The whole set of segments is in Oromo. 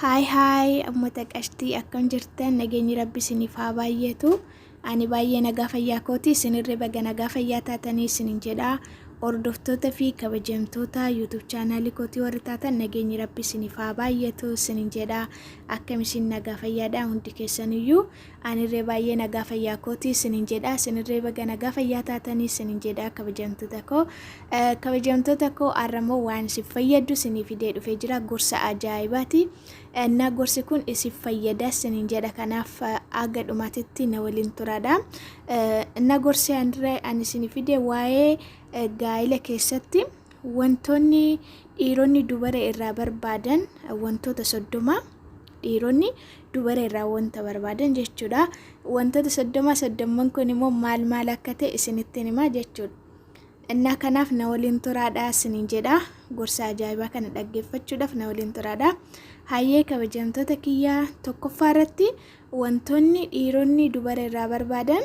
Haay haay ummata qashtii, akkam jirtan? Nageenyi Rabbi isiniif haa baay'atu. Ani baay'ee nagaa fayyaa kooti, isinirree baga nagaa fayyaa taatanii isinin jedha. Hordoftoota fi kabajamtoota YouTube chaanaalii kootii warri taatan, nageenyi Rabbi isiniif haa baay'atu isinin jedha. Akkam isin? Nagaa fayyaadha hundi keessaniyyuu? Anirree baay'ee nagaa fayyaa kooti isinin jedha. Isinirree baga nagaa fayyaa taatanii isinin jedha, kabajamtoota koo. Kabajamtoota koo, har'ammoo waan isin fayyadu isinii fidee dhufee jira. Gorsa ajaa'ibaati. Na gorsi kun isin fayyada isinin jedha. Kanaaf aga dhumaatitti na waliin turaadha. Na gorsi ani isinii fide waa'ee gaa'ila keessatti wantoonni dhiironni dubara irraa barbaadan, wantoota 30 dhiironni dubara irraa wanta barbaadan jechuudha. Wantoota 30 soddomman kun immoo maal maal akka ta'e isinitti himaa jechuudha. Innaa kanaaf na waliin turaadha isiniin jedha. Gorsa ajaa'ibaa kana dhaggeeffachuudhaaf na waliin turaadha. Hayyee kabajamtoota kiyyaa, tokkoffaa irratti wantoonni dhiironni dubara irraa barbaadan,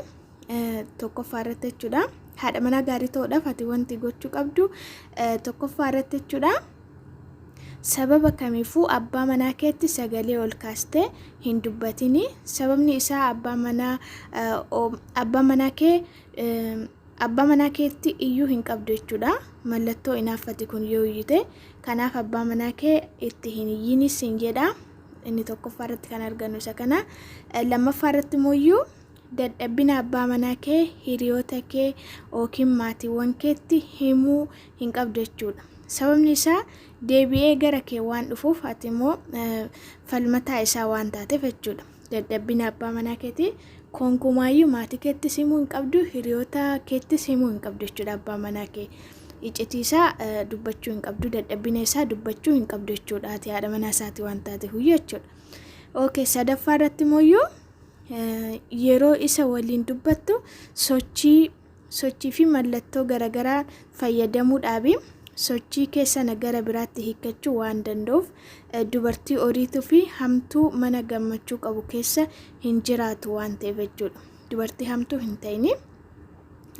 tokkoffaa irratti jechuudha. Haadha manaa gaarii ta'uudhaaf ati wanti gochuu qabdu tokkoffaa irratti jechuudha. Sababa kamiifuu abbaa manaa keetti sagalee ol kaastee hin dubbatini. Sababni isaa abbaa manaa kee abbaa manaa keetti iyyuu hin qabdu jechuudha. Mallattoo inaaffati kun yoo iyyite. Kanaaf abbaa manaa kee itti hin iyyinis hin jedha. Inni tokkoffaa irratti kan argannu isa kana. Lammaffaa irratti immoo dadhabina abbaa manaa kee hiriyoota kee yookiin maatiiwwan keetti himuu hin qabdu jechuudha. Sababni isaa deebi'ee gara kee waan dhufuuf, ati immoo falmataa isaa waan taateef jechuudha. Dadhabina abbaa manaa keetii konkumaayyuu maatii keettis himuu hin qabdu, hiriyoota keettis himuu hin qabdu jechuudha abbaa manaa kee. Iccitii isaa dubbachuu hin qabdu, dadhabina isaa dubbachuu hin qabdu jechuudha. Ati haadha manaa isaati waan taateef jechuudha. Okay, sadaffaa irratti immoo yeroo isa waliin dubbattu sochii fi mallattoo garaagaraa fayyadamuu dhaabi. Sochii keessana gara biraatti hiikkachuu waan danda'uuf, dubartii oriituu fi hamtuu mana gammachuu qabu keessa hin jiraatu waan ta'eef jechuudha. Dubartii hamtuu hin ta'ini.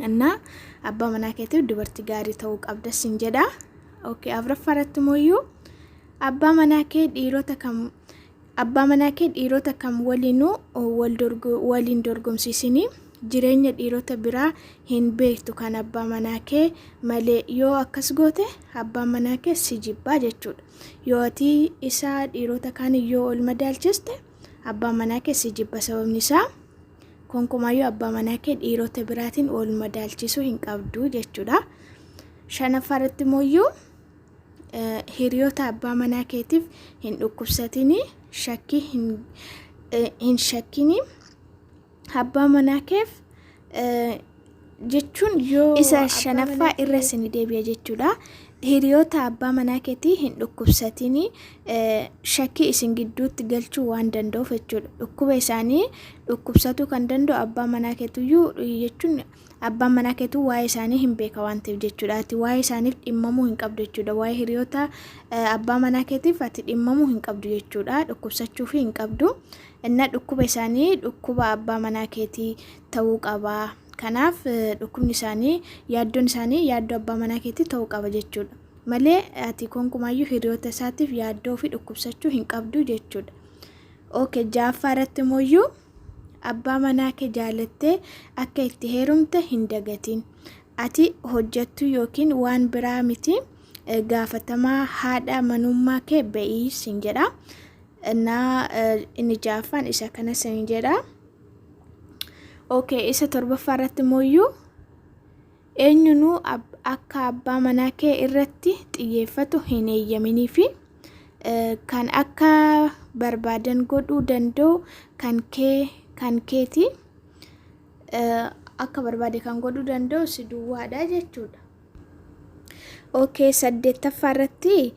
Innaa abbaa manaa keetiif dubartii gaarii ta'uu qabda sin jedha. Okay, afuraffaa irratti immoo abbaa manaa kee dhiirota kam waliinuu waliin dorgomsiisinii. Jireenya dhiirota biraa hin beektu kan abbaa manaa kee malee. Yoo akkas goote abbaan manaa kee si jibbaa jechuudha. Yoo ati isaa dhiirota kaan yoo ol madaalchiste, abbaan manaa kee si jibba. Sababni isaa konkomaayyuu abbaa manaa kee dhiirota biraatiin ol madaalchisuu hin qabdu jechuudha. Shanaffaa irratti immoo hiriyoota abbaa manaa keetiif hin dhukkubsatini, shakkii hin shakkini. Abbaa manaa keef jechuun yoo isa shanaffaa irra isin deebi'a jechuudha. Hiriyoota abbaa manaa keetii hin dhukkubsatini, shakkii isin gidduutti galchuu waan danda'uuf jechuudha. Dhukkuba isaanii dhukkubsatuu kan danda'u abbaa manaa keetuyyuu jechuun abbaan manaa keetuu waa'ee isaanii hin beeka waan ta'eef jechuudha. Ati waa'ee isaaniif dhimmamuu hin qabdu jechuudha. Waa'ee hiriyoota abbaa manaa keetiif ati dhimmamuu hin qabdu jechuudha. Dhukkubsachuuf hin qabdu. Inna dhukkuba isaanii dhukkuba abbaa manaa keetii ta'uu qaba. Kanaaf dhukkubni isaanii, yaaddoon isaanii yaaddoo abbaa manaa keetii ta'uu qaba jechuudha. Malee ati konkumaayyuu hiriyoota isaatiif yaaddoo fi dhukkubsachuu hin qabdu jechuudha. Okay, ja'affaa irratti immoo abbaa manaa kee jaalattee akka itti heerumte hin dagatin. Ati hojjettu yookiin waan biraa miti, gaafatamaa haadha manummaa kee ba'ii sin jedha. Innaa inni ja'affaan isa kana sin jedha. Okay, isa torbaffaa irratti immoo eenyunuu akka abbaa manaa kee irratti xiyyeeffatu hin eeyyaminii fi kan akka barbaadan godhuu danda'u kan keeti. Akka barbaade kan godhuu danda'u si duwwaadha jechuudha. Okay, saddeettaffaa irratti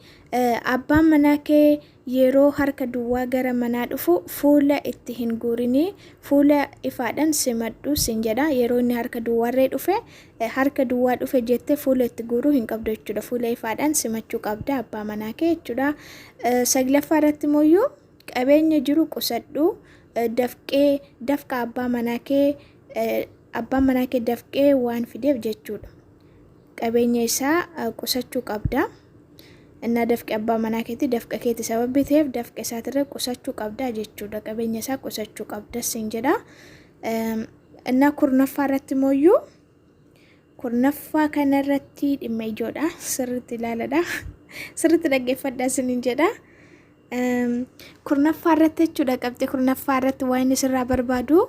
abbaan manaa kee yeroo harka duwwaa gara manaa dhufu fuula itti hin guurinii, fuula ifaadhaan simadhu sin jedha. Yeroo inni harka duwwaarree dhufe, harka duwwaa dhufe jettee fuula itti guuruu hin qabdu jechuudha. Fuula ifaadhaan simachuu qabda abbaa manaa kee jechuudha. Saglaffaa irratti immoo qabeenya jiru qusadhu. Dafqee dafqa abbaa manaa kee abbaan manaa kee dafqee waan fideef jechuudha. Qabeenya isaa qusachuu qabda. Innaa dafqi abbaa manaa keetii dafqa keeti sababii ta'eef dafqa isaatirra qusachuu qabdaa jechuudha. Qabeenya isaa qusachuu qabdas siin jedha. Innaa kurnaffaa irratti mooyyuu kurnaffaa kanarratti dhimma ijoodha. Sirriitti ilaaladha. Sirriitti dhaggeeffadhaa isiniin jedha. Kurnaffaa irratti jechuudha qabxii kurnaffaa irratti waan inni sirraa barbaadu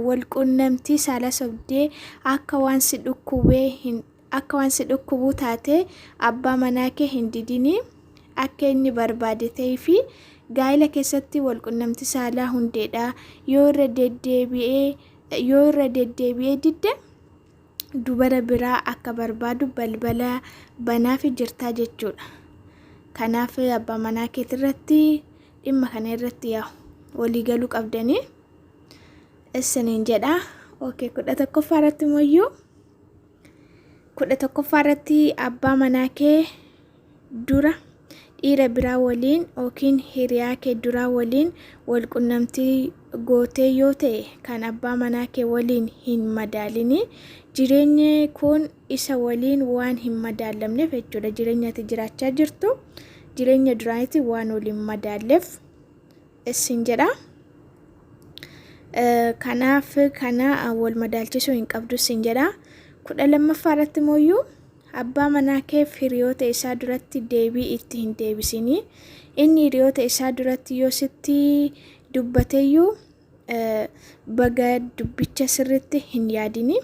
walqunnamtii saala sobdee akka waan si dhukkubee hin akka waan si dhukkubuu taatee abbaa manaa kee hin didinii akka inni barbaade ta'ii fi gaa'ila keessatti walqunnamtii saalaa hundeedha yoo irra deddeebi'ee yoo irra deddeebi'ee didde dubara biraa akka barbaadu balbala banaafi jirtaa jechuudha. Kanaaf abbaa manaa keetirratti dhimma kana irratti yaa walii galuu qabdanii isiniin jedha. Okay, 11ffaa irratti moyyuu 11ffaa irratti abbaa manaa kee dura dhiira biraa waliin yookiin hiriyaa kee duraa waliin wal qunnamtii gootee yoo ta'e kan abbaa manaa kee waliin hin madaalini. Jireenyi kun isa waliin waan hin madaalamneef jechuudha. Jireenya ati jiraachaa jirtu jireenya duraanitti waan waliin madaalleef isin jedha. Kanaaf kana wal madaalchisuu hin qabdu isin jedha. 12ffaa irratti mooyyuu abbaa manaa keef hiriyoota isaa duratti deebii itti hin deebisini. Inni hiriyoota isaa duratti yoo sitti dubbateyyuu baga dubbicha sirritti hin yaadini.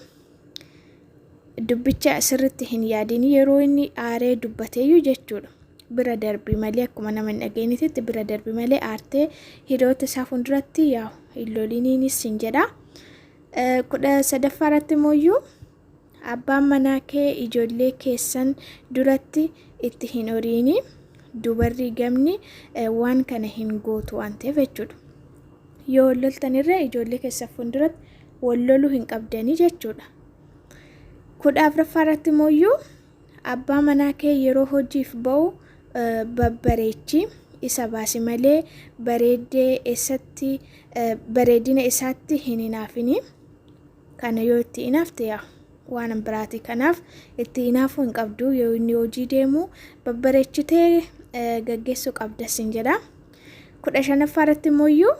Dubbicha sirritti hin yaadini yeroo inni aaree dubbateyyuu jechuudha. Bira darbi malee akkuma nama hin dhageenititti bira darbi malee aartee hiriyoota isaa fuulduratti yaa hin loliniinis sin jedha. 13ffaa irratti mooyyuu abbaan manaa kee ijoollee keessan duratti itti hin horiini. Dubarri gamni waan kana hin gootu waan ta'eef jechuudha. Yoo wal loltan irra ijoollee keessan fuulduratti wal loluu hin qabdanii jechuudha. 14ffaa irratti mooyyuu abbaa manaa kee yeroo hojiif ba'u babbareechi isa baasi malee bareeddee eessatti bareedina isaatti hin hinaafini. Kana yoo itti hinaafte yaa waan biraati. Kanaaf itti hinaafuu hin qabdu. Yoo inni hojii deemu babbareechitee gaggeessuu qabda sin jedha. 15ffaa irratti mooyyuu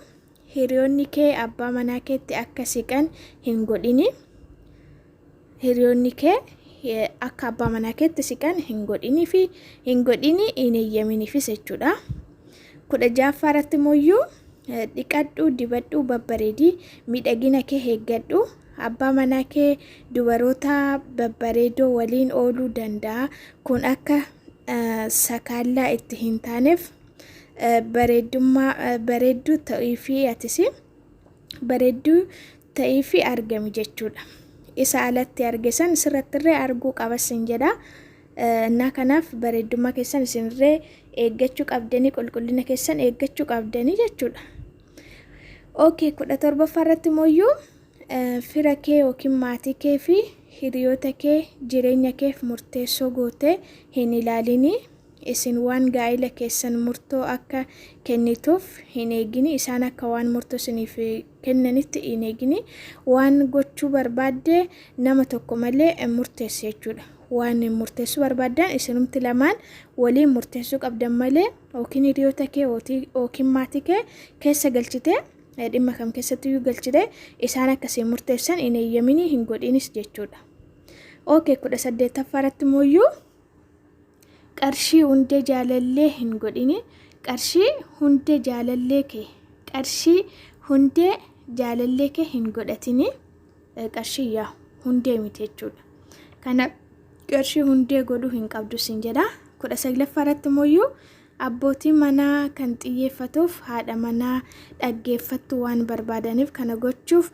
hiriyoonni kee abbaa manaa keetti akka siqan hin godhini. Hiriyoonni kee akka abbaa manaa keetti siqan hin godhinii fi hin godhini hin eeyyaminiifis jechuudha. 16ffaa irratti mooyyuu dhiqadhu, dibadhu, babbareedii, miidhagina kee eeggadhu. Abbaa manaa kee dubaroota babbareedoo waliin ooluu danda'a. Kun akka sakaallaa itti hin taaneef bareeddummaa bareedduu ta'ii fi atis bareedduu ta'ii fi argami jechuudha. Isa alatti arge san sirrattirree arguu qabas sin jedha. Innaa kanaaf bareeddummaa keessan isinirree eeggachuu qabdanii qulqullina keessan eeggachuu qabdanii jechuudha. Okay, 17ffaa irratti mooyyuu fira kee yookiin maatii kee fi hiriyoota kee jireenya keef murteessoo gootee hin ilaalini. Isin waan gaa'ila keessan murtoo akka kennituuf hin eegini. Isaan akka waan murtoo isiniif kennanitti hin eegini. Waan gochuu barbaadde nama tokko malee murteessi jechuudha. Waan murteessuu barbaaddan isinumti lamaan waliin murteessuu qabdan malee yookiin hiriyoota kee yookiin maatii kee keessa galchitee dhimma kam keessattiyyuu galchitee isaan akkasiin murteessan hin eeyyaminii hin godhinis jechuudha. Okay, 18ffaa irratti mooyyuu qarshii hundee jaalallee hin godhini. Qarshii hundee jaalallee kee qarshii hundee jaalallee kee hin godhatini. Qarshii yaa hundee miti jechuudha. Kana qarshii hundee godhuu hin qabdu sin jedha. 19ffaa irratti mooyyuu abbootii manaa kan xiyyeeffatuuf haadha manaa dhaggeeffattu waan barbaadaniif kana gochuuf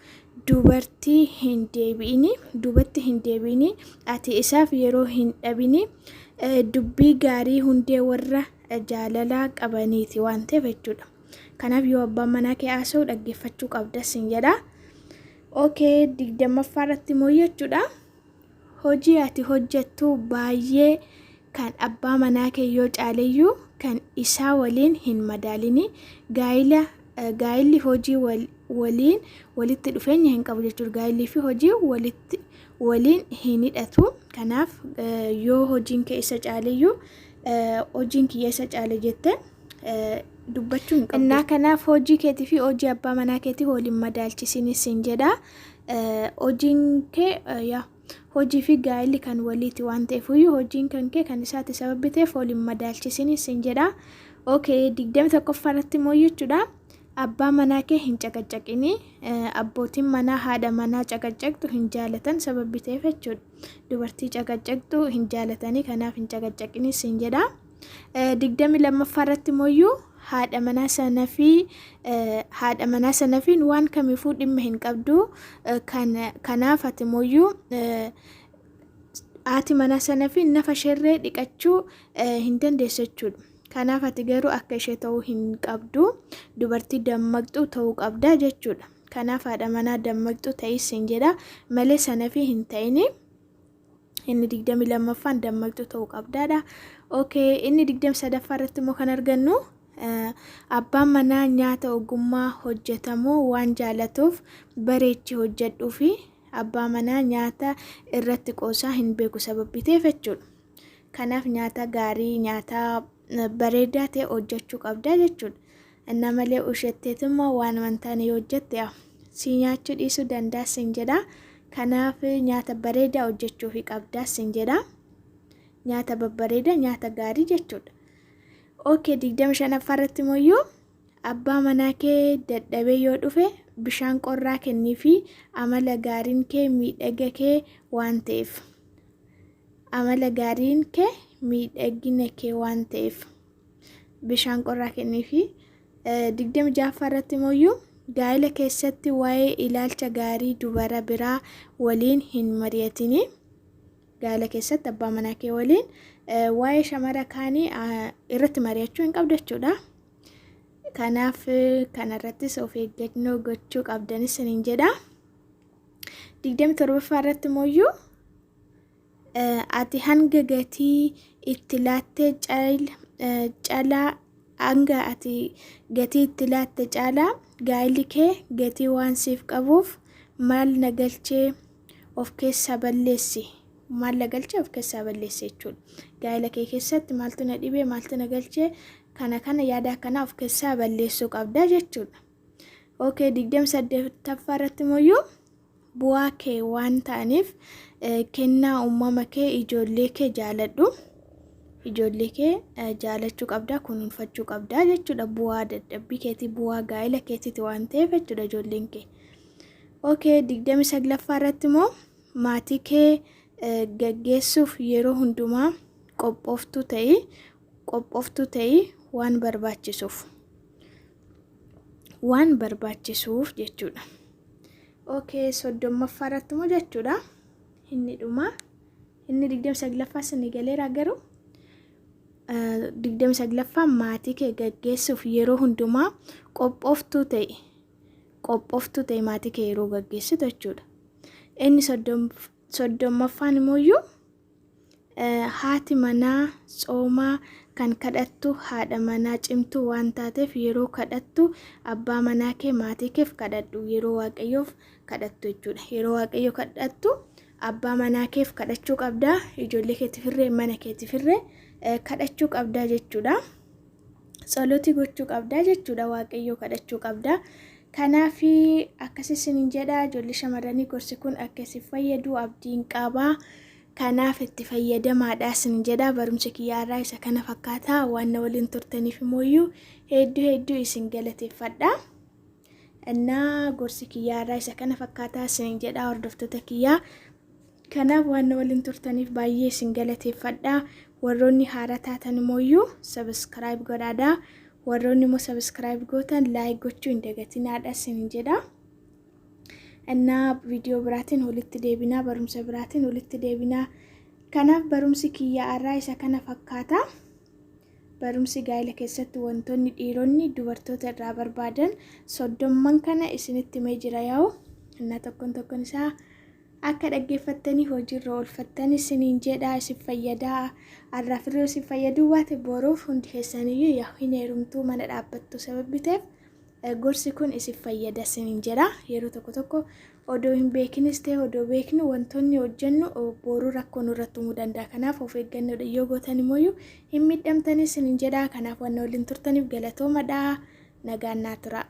dubartii hin deebi'ini duubatti hin deebi'ini ati isaaf yeroo hin dhabini dubbii gaarii hundee warra jaalalaa qabaniiti waan ta'eef jechuudha. Kanaaf yoo abbaan manaa kee haasa'u dhaggeeffachuu qabda sin jedha. Okay, 20ffaa irratti immoo jechuudha. Hojii ati hojjettu baay'ee kan abbaa manaa kee yoo caaleyyuu kan isaa waliin hin madaalini. Gaa'ila gaa'illi hojii waliin walitti dhufeenya hin qabu jechuudha. Gaa'illii fi hojii walitti waliin hin hidhatu. Kanaaf yoo hojiin kee isa caaleyyuu Hojiin kiyya isa caale jettee dubbachuu hin qabdu. Innaa kanaaf hojii keetii fi hojii abbaa manaa keetii waliin madaalchisinis siin jedha. Hojiin kee yaa hojii fi gaa'elli kan waliiti waan ta'eef iyyuu hojiin kan kee kan isaati sababi ta'eef waliin madaalchisinis siin jedha. Okay, 21ffaa irratti immoo jechuudha. Abbaa manaa kee hin caqacaqini. Abbootiin manaa haadha manaa caqacaqxu hin jaalatan sababi ta'eef jechuudha. Dubartii caqacaqxu hin jaalatanii, kanaaf hin caqacaqini siin jedha. 22ffaa irratti immoo haadha manaa sana fi haadha manaa sana fi waan kamiifuu dhimma hin qabdu. Kanaaf ati immoo haati manaa sana fi nafa isheerree dhiqachuu hin dandeessu jechuudha. Kanaaf ati garuu akka ishee ta'uu hin qabdu. Dubartii dammaqxuu ta'uu qabda jechuudha. Kanaaf haadha manaa dammaqxuu ta'is hin jedha malee sana fi hin ta'ini. Inni 22ffaan dammaqxuu ta'uu qabdaadha. Okay, inni 23ffaa irratti immoo kan argannu, abbaan manaa nyaata ogummaa hojjetamu waan jaalatuuf bareechi hojjedhuu fi abbaa manaa nyaata irratti qoosaa hin beeku sababbi ta'eef jechuudha. Kanaaf nyaata gaarii, nyaata bareedaa ta'e hojjechuu qabda jechuudha. Inna malee ushetteetummaa waan wantaane yoo hojjette si nyaachuu dhiisuu danda'a sin jedha. Kanaaf nyaata bareedaa hojjechuufi qabdaa sin jedha. Nyaata babbareedaa, nyaata gaarii jechuudha. Okay, 25ffaa irratti immoo abbaa manaa kee dadhabee yoo dhufe bishaan qorraa kenniifi, amala gaariin kee miidhaga kee waan ta'eef. Amala gaariin kee miidhagina kee waan ta'eef bishaan qorraa kenniifi. 26ffaa irratti immoo gaa'ela keessatti waa'ee ilaalcha gaarii dubara biraa waliin hin mari'atini. Gaa'ela keessatti abbaa manaa kee waliin waa'ee shamara kaanii irratti mari'achuu hin qabdu jechuudha. Kanaaf kanarrattis of eeggannoo gochuu qabdanis isiniin jedha. 27ffaa irratti immoo ati hanga gatii itti laattee caalaa, hanga ati gatii itti laatte caalaa gaa'elli kee gatii waan siif qabuuf maal na galchee of keessaa balleessi. Maal na galchee of keessaa balleessi jechuudha. Gaa'ela kee keessatti maaltu na dhibee, maaltu na galchee, kana kana yaada akkanaa of keessaa balleessuu qabda jechuudha. Okay, 28ffaa irratti immoo bu'aa kee waan ta'aniif kennaa uumama kee ijoollee kee jaaladhu. Ijoollee kee jaalachuu qabda, kunuunfachuu qabda jechuudha. Bu'aa dadhabbii keetii, bu'aa gaa'ela keetiiti waan ta'eef jechuudha ijoolleen kee. Okay, 29ffaa irratti immoo maatii kee gaggeessuuf yeroo hundumaa qophooftuu ta'i, qophooftuu ta'i waan barbaachisuuf. Waan barbaachisuuf jechuudha. Okay, 30ffaa irratti immoo jechuudha. Inni dhuma. Inni 29ffaa sini galeera garuu. 29ffaa maatii kee gaggeessuuf yeroo hundumaa qophooftuu ta'i. Qophooftuu ta'i maatii kee yeroo gaggeessitu jechuudha. Inni 30ffaan immoo haati manaa tsoomaa kan kadhattu haadha manaa cimtuu waan taateef yeroo kadhattu abbaa manaa kee, maatii keef kadhadhu, yeroo Waaqayyoof kadhattu jechuudha. Yeroo Waaqayyo kadhattu abbaa manaa keef kadhachuu qabdaa, ijoollee keetifirree, mana keetifirree kadhachuu qabdaa jechuudha. Tsalotii gochuu qabdaa jechuudha, Waaqayyoo kadhachuu qabdaa. Kanaaf akkas isiniin jedha, ijoollee shamarranii, gorsi kun akka isin fayyadu abdiin qabaa. Kanaaf itti fayyadamaadha isin jedha. Barumsi kiyyaarraa isa kana fakkaata. Waan na waliin turtaniif immoo hedduu hedduu isin galateeffadha. Innaa gorsi kiyyaarraa isa kana fakkaata isin jedha, hordoftoota kiyyaa. Kanaaf waan na waliin turtaniif baay'ee isin galateeffadha. Warroonni haaraa taatan immoo subscribe godhaadha. Warroonni immoo subscribe gootan like gochuu hin dagatinaadha isin jedha. Innaa viidiyoo biraatiin walitti deebinaa, barumsa biraatiin walitti deebinaa. Kanaaf barumsi kiyya har'aa isa kana fakkaata. Barumsi gaa'ela keessatti wantoonni dhiironni dubartoota irraa barbaadan 30n kana isinitti himee jira yaa'u. Innaa tokkoon tokkoon isaa akka dhaggeeffattanii hojiirra oolfattan isiniin jedha, isin fayyadaa. Har'aaf irra isin fayyaduu baate boruuf hundi keessaniyyuu yaa hin heerumtuu, mana dhaabbattu sababbi ta'eef Gorsi kun isin fayyada isiniin jedha. Yeroo tokko tokko odoo hin beekinis ta'e odoo beeknu wantoonni hojjennu booruu rakkoo nurratti uumuu danda'a. Kanaaf of eeggannoodha yoo gootan immoo hin miidhamtanii isiniin jedha. Kanaaf waan waliin turtaniif galatoomadha. Nagaan naa turaa.